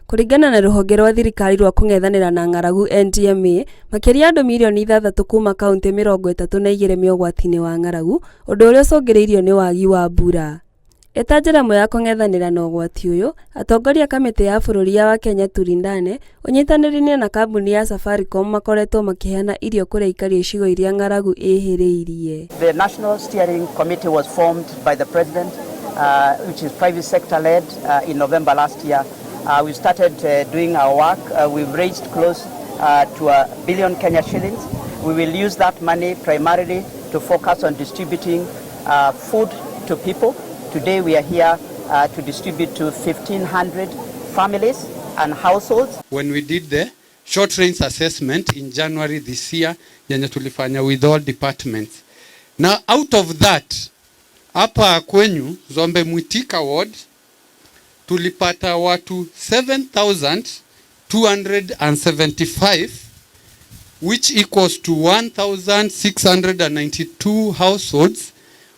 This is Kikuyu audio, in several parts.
Kũringana na rũhonge rwa thirikari rwa kũng'ethanĩra na ng'aragu NDMA, makĩria ya andũ mirioni ithathatũ kuma kauntĩ 32 me ũgwati-inĩ wa ng'aragu, ũndũ ũrĩa ũcũngĩrĩirio nĩ wagi wa mbura. Ĩta njĩra ĩmwe ya kũng'ethanĩra na ũgwati ũyũ, atongoria a kamĩtĩ ya bũrũri ya Wakenya Tulindane, ũnyitanĩri-inĩ na kambuni ya Safaricom makoretwo makĩheana irio kũrĩ aikari a icigo iria ng'aragu ĩhĩrĩirie. The National Steering Committee was formed by the President, which is private sector led, in November last year. We started doing our work. We've raised close to a billion Kenya shillings. We will use that money primarily to focus on distributing food to people. Today we are here to distribute to 1,500 families and households. When we did the short range assessment in January this year, yenye tulifanya with all departments. Now out of that, hapa kwenyu Zombe Mwitika ward tulipata watu 7275, which equals to 1692 households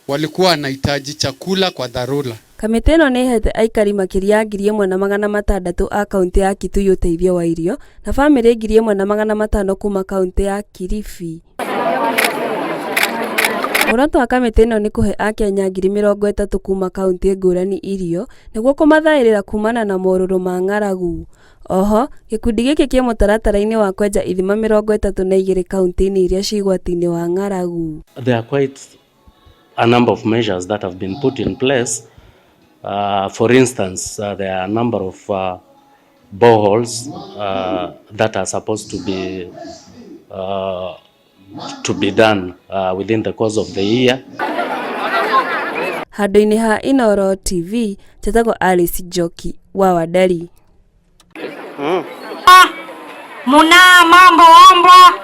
walikuwa wanahitaji chakula kwa dharura. Kamĩtĩ ĩno nĩ ĩhete aikari makĩria ya 1,600 a kaunti ya Kitui ũteithio wa irio na bamĩrĩ 1,500 kuma kaunti ya Kilifi. Muoroto wa kamĩtĩ ĩno nĩ kũhe akenya 30,000 kuma kaunti ngũrani irio nĩguo kũmathaĩrĩra kumana na morũrũ ma ng'aragu. Oho, gĩkundi gĩkĩ kĩ mũtaratara-inĩ wa kwenja ithima 32 kaunti-inĩ iria ciĩ ũgwati-inĩ wa ng'aragu. There are quite a number of measures that have been put in place. For instance, there are a number of boreholes that are supposed to be done within the course of the year. Handũ-inĩ ha Inooro TV, njetagwo Alice Njoki wa Wanderi. Muna mambo ombwa.